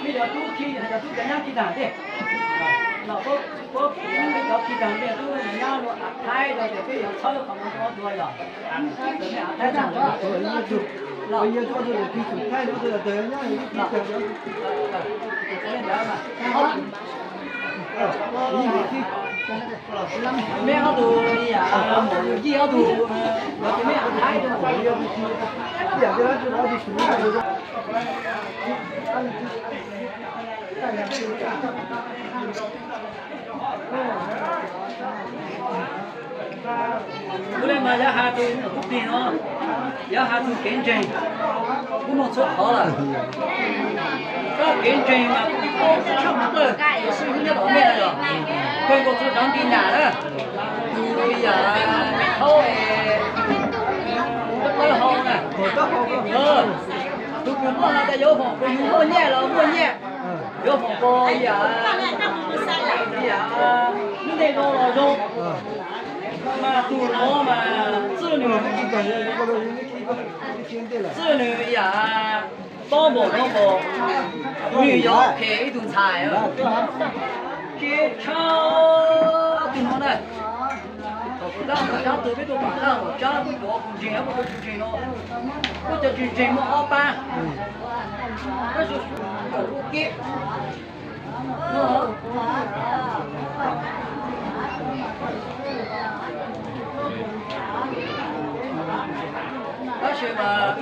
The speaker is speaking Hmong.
Peb cov tub khi, cov tub cov nyab khi tag ntej, los peb, peb, peb cov khi tag ntej tub nyab los Thaib los ces peb yuav txhawb qhov no ob tug yog Thaib tag ntej. Meb ob tug, yam Yij ob tug, los ces meb Thaib. Kuv le mas yog has tus kuv plig no, yog has tus kev ntseeg, kuv mloog txhua qhov lawm. Koj kev ntseeg mas kuv paub tshaj plaws, kuv xib hwb nyob tom nej na yog, kawg nkaus txhua cov nti nyam na, tus yam me thaub es, tus kws muaj has tas yuav foom kos yus muaj nyiaj los muaj nyiaj, yuav foom kos yam, yam lub neej zoo los zoo. Mas tus no mas txwj nws, txwj nws yam tob npaum no npaum, nws yog phem ib tug ntxhais. Ces tshaj tus no na, thaum kuv tab tom sab tug peb tuaj pom tab tom sab peb cov tus ntseeg, peb cov tus ntseeg no, peb cov tus ntseeg muaj ob pab. Tab sis lub kib tab sis mas